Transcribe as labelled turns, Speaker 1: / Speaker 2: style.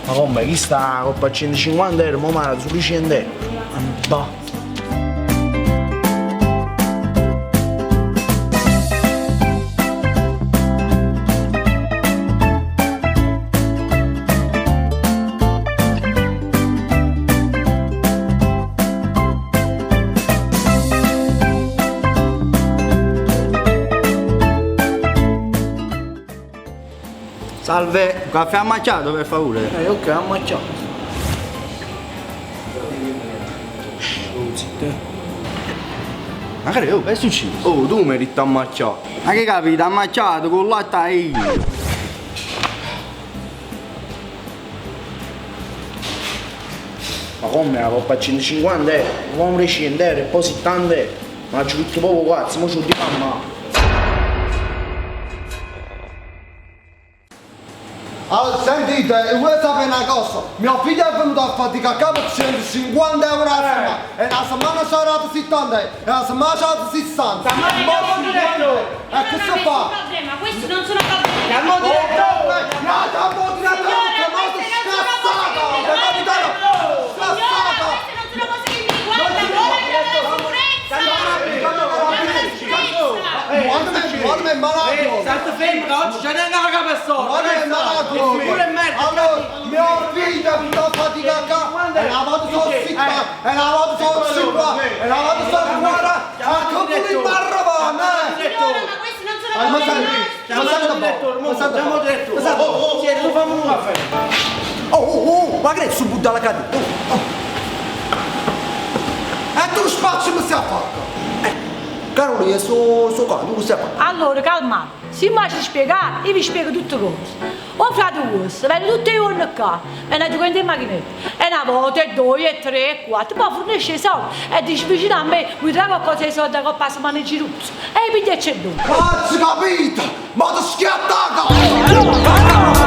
Speaker 1: Ma comme, chista 'a coppa a 150 euro, mo m'ha dato sulo 100 euro. Bah.
Speaker 2: Salve, un caffè ammacchiato per favore.
Speaker 1: Eh, ok, ammacchiato. Oh, zitto.
Speaker 2: Ma che oh, che è successo?
Speaker 3: Oh, tu mi hai detto ammacchiato.
Speaker 2: Ma che capito, ammacchiato con latte io.
Speaker 1: Ma come la coppa a 150 euro? Mo 100 euro e poi 70 euro. Ma ci tutto poco cazzo, mo ci dico a mamma.
Speaker 4: Allora, sentite, vuoi sapere una cosa? Mio figlio è venuto a fatica a capo 150 euro a settimana e la settimana ci ha dato 70 euro e la settimana ci ha dato 60.
Speaker 5: Ma
Speaker 4: E che si fa?
Speaker 5: problema, questi non sono problemi.
Speaker 4: Oh, no, chiamo direttore,
Speaker 5: Signora,
Speaker 4: chiamato
Speaker 5: queste non sono cose
Speaker 4: scassata!
Speaker 5: che mi
Speaker 4: Capitano,
Speaker 5: riguardano. Signora,
Speaker 4: scassata!
Speaker 5: queste non sono cose che mi riguardano. Ora chiamo la sicurezza. Chiamo la sicurezza.
Speaker 4: Guarda me, guarda me, malato!
Speaker 6: State fermo, che oggi c'è neanche la capassona.
Speaker 4: Guarda che malato!
Speaker 6: Pure merda.
Speaker 4: Allora, mio figlio è venuto a fatica qua e la vado solo 70 e la vado solo 50 e la vado solo 40 e come in barra
Speaker 5: Signora, ma questi non sono
Speaker 4: Ma
Speaker 5: problemi
Speaker 4: senti,
Speaker 5: nostri.
Speaker 4: ma senti un
Speaker 6: Direttore,
Speaker 4: po',
Speaker 6: mo,
Speaker 4: ma senti un
Speaker 6: chiamo
Speaker 4: po'.
Speaker 6: il direttore.
Speaker 4: Ma senti un po'.
Speaker 6: Siete, tu fammi un caffè.
Speaker 4: Oh, oh, oh, ma che è su butta la catena? Oh, oh. E tu spazio mi stai a fare? Caro, io sono so qua, tu che stai a fare?
Speaker 7: Allora, calmate, se mi ci spiegate, io vi spiego tutte cose. O frate vostro, viene tutti i giorni qua, e ne gioca in macchinetta. E una volta, e due, e tre, e quattro, poi fornisce i soldi e dice vicino a me, vuoi dare qualcosa di soldi che passa mano in giruzzo. E piglia e c'è due.
Speaker 4: Cazzo, capito? Ma ti schiattata!